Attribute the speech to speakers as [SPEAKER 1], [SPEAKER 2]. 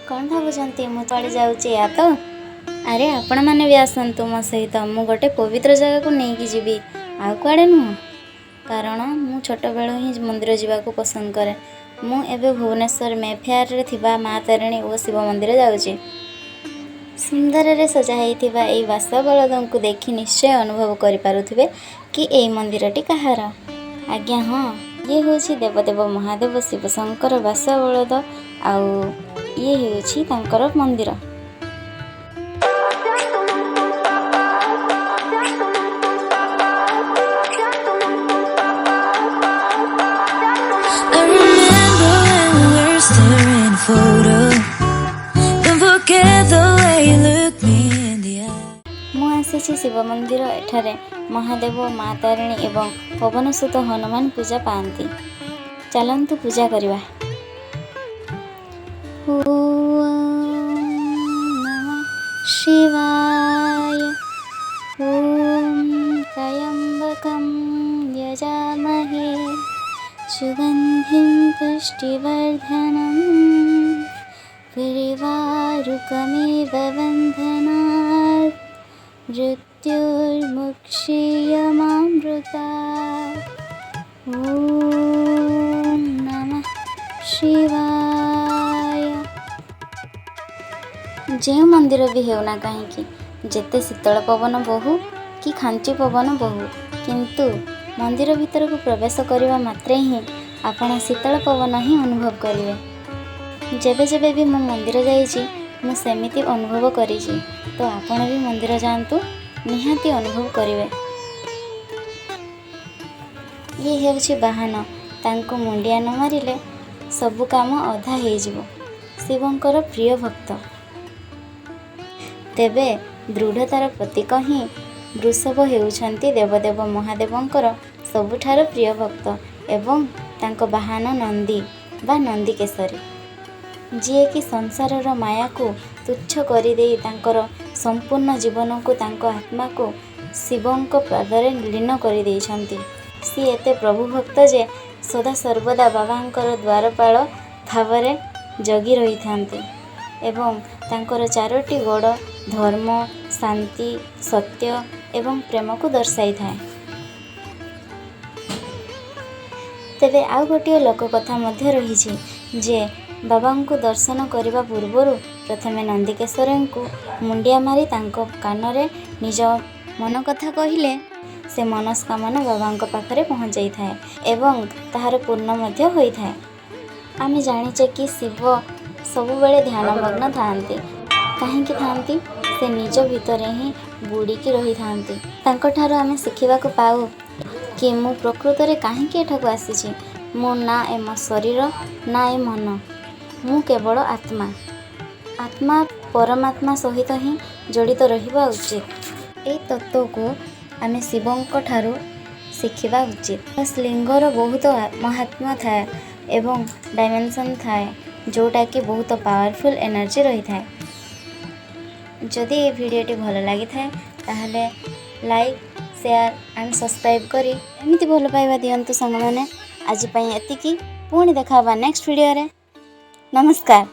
[SPEAKER 1] କ'ଣ ଭାବୁଛନ୍ତି ମୁଁ କୁଆଡ଼େ ଯାଉଛି ଏୟା ତ? ଆରେ, ଆପଣମାନେ ବି ଆସନ୍ତୁ ମୋ ସହିତ। ମୁଁ ଗୋଟେ ପବିତ୍ର ଜାଗାକୁ ନେଇକି ଯିବି, ଆଉ କୁଆଡ଼େ ନୁହଁ। କାରଣ ମୁଁ ଛୋଟବେଳୁ ହିଁ ମନ୍ଦିର ଯିବାକୁ ପସନ୍ଦ କରେ। ମୁଁ ଏବେ ଭୁବନେଶ୍ୱର ମେଫେୟାରରେ ଥିବା ମା ତାରିଣୀ ଓ ଶିବ ମନ୍ଦିର ଯାଉଛି। ସୁନ୍ଦରରେ ସଜା ହେଇଥିବା ଏଇ ବାସ ବଳଦଙ୍କୁ ଦେଖି ନିଶ୍ଚୟ ଅନୁଭବ କରିପାରୁଥିବେ କି ଏଇ ମନ୍ଦିରଟି କାହାର। ଆଜ୍ଞା ହଁ, ଇଏ ହେଉଛି ଦେବଦେବ ମହାଦେବ ଶିବଶଙ୍କର ବାସ ବଳଦ ଆଉ ଇଏ ହେଉଛି ତାଙ୍କର ମନ୍ଦିର।
[SPEAKER 2] I remember when we were staring at a photo. Don't forget the way you look me in the eye.
[SPEAKER 1] ମୁଁ ଆସିଛି ଶିବ ମନ୍ଦିର। ଏଠାରେ ମହାଦେବ, ମା ତାରିଣୀ ଏବଂ ପବନସୁତ ହନୁମାନ ପୂଜା ପାଆନ୍ତି। ଚାଲନ୍ତୁ ପୂଜା କରିବା। ଓମ୍ ନମଃ ଶିବାୟ। ଓମ୍ ତ୍ରୟମ୍ବକಂ ଯଜାମହେ ସୁଗନ୍ଧିं ପୁଷ୍ଟିବର୍ଦ୍ଧନम् उर्वारुकमिव बन्धनात् मृत्योर्मुक्षीयमामृतात्। ॐ नमः ଶିବାୟ। ଯେଉଁ ମନ୍ଦିର ବି ହେଉନା କାହିଁକି, ଯେତେ ଶୀତଳ ପବନ ବହୁ କି ଖାଞ୍ଚି ପବନ ବହୁ, କିନ୍ତୁ ମନ୍ଦିର ଭିତରକୁ ପ୍ରବେଶ କରିବା ମାତ୍ରେ ହିଁ ଆପଣ ଶୀତଳ ପବନ ହିଁ ଅନୁଭବ କରିବେ। ଯେବେ ଯେବେ ବି ମୁଁ ମନ୍ଦିର ଯାଇଛି, ମୁଁ ସେମିତି ଅନୁଭବ କରିଛି। ତ ଆପଣ ବି ମନ୍ଦିର ଯାଆନ୍ତୁ, ନିହାତି ଅନୁଭବ କରିବେ। ଇଏ ହେଉଛି ବାହନ। ତାଙ୍କୁ ମୁଣ୍ଡିଆ ନ ମାରିଲେ ସବୁ କାମ ଅଧା ହେଇଯିବ। ଶିବଙ୍କର ପ୍ରିୟ ଭକ୍ତ। ତେବେ ଦୃଢ଼ତାର ପ୍ରତୀକ ହିଁ ବୃଷଭ ହେଉଛନ୍ତି ଦେବଦେବ ମହାଦେବଙ୍କର ସବୁଠାରୁ ପ୍ରିୟ ଭକ୍ତ ଏବଂ ତାଙ୍କ ବାହନ ନନ୍ଦୀ ବା ନନ୍ଦିକେଶରୀ, ଯିଏକି ସଂସାରର ମାୟାକୁ ତୁଚ୍ଛ କରିଦେଇ ତାଙ୍କର ସମ୍ପୂର୍ଣ୍ଣ ଜୀବନକୁ, ତାଙ୍କ ଆତ୍ମାକୁ ଶିବଙ୍କ ପାଦରେ ଲୀନ କରିଦେଇଛନ୍ତି। ସିଏ ଏତେ ପ୍ରଭୁ ଭକ୍ତ ଯେ ସଦାସର୍ବଦା ବାବାଙ୍କର ଦ୍ୱାରପାଳ ଭାବରେ ଜଗି ରହିଥାନ୍ତି ଏବଂ ତାଙ୍କର ଚାରୋଟି ଗୋଡ଼ ଧର୍ମ, ଶାନ୍ତି, ସତ୍ୟ ଏବଂ ପ୍ରେମକୁ ଦର୍ଶାଇଥାଏ। ତେବେ ଆଉ ଗୋଟିଏ ଲୋକକଥା ମଧ୍ୟ ରହିଛି ଯେ ବାବାଙ୍କୁ ଦର୍ଶନ କରିବା ପୂର୍ବରୁ ପ୍ରଥମେ ନନ୍ଦିକେଶ୍ୱରଙ୍କୁ ମୁଣ୍ଡିଆ ମାରି ତାଙ୍କ କାନରେ ନିଜ ମନ କଥା କହିଲେ ସେ ମନସ୍କାମନା ବାବାଙ୍କ ପାଖରେ ପହଞ୍ଚାଇଥାଏ ଏବଂ ତାହାର ପୂର୍ଣ୍ଣ ମଧ୍ୟ ହୋଇଥାଏ। ଆମେ ଜାଣିଛେ କି ଶିବ ସବୁବେଳେ ଧ୍ୟାନମଗ୍ନ ଥାଆନ୍ତି। କାହିଁକି ଥାଆନ୍ତି? ସେ ନିଜ ଭିତରେ ହିଁ ବୁଡ଼ିକି ରହିଥାନ୍ତି। ତାଙ୍କଠାରୁ ଆମେ ଶିଖିବାକୁ ପାଉ କି ମୁଁ ପ୍ରକୃତରେ କାହିଁକି ଏଠାକୁ ଆସିଛି। ମୁଁ ନା ଏ ମୋ ଶରୀର, ନା ଏ ମନ, ମୁଁ କେବଳ ଆତ୍ମା। ଆତ୍ମା ପରମାତ୍ମା ସହିତ ହିଁ ଜଡ଼ିତ ରହିବା ଉଚିତ। ଏଇ ତତ୍ତ୍ୱକୁ ଆମେ ଶିବଙ୍କ ଠାରୁ ଶିଖିବା ଉଚିତ। ଲିଙ୍ଗର ବହୁତ ମହାତ୍ମ୍ୟ ଥାଏ ଏବଂ ଡାଇମେନସନ୍ ଥାଏ, ଯେଉଁଟାକି ବହୁତ ପାୱାରଫୁଲ୍ ଏନର୍ଜି ରହିଥାଏ। ଯଦି ଏ ଭିଡ଼ିଓଟି ଭଲ ଲାଗିଥାଏ, ତାହେଲେ ଲାଇକ୍, ସେୟାର ଆଣ୍ଡ ସବସ୍କ୍ରାଇବ୍ କରି ଏମିତି ଭଲ ପାଇବା ଦିଅନ୍ତୁ ସାଙ୍ଗମାନେ। ଆଜି ପାଇଁ ଏତିକି। ପୁଣି ଦେଖା ହେବା ନେକ୍ସଟ ଭିଡ଼ିଓରେ। ନମସ୍କାର।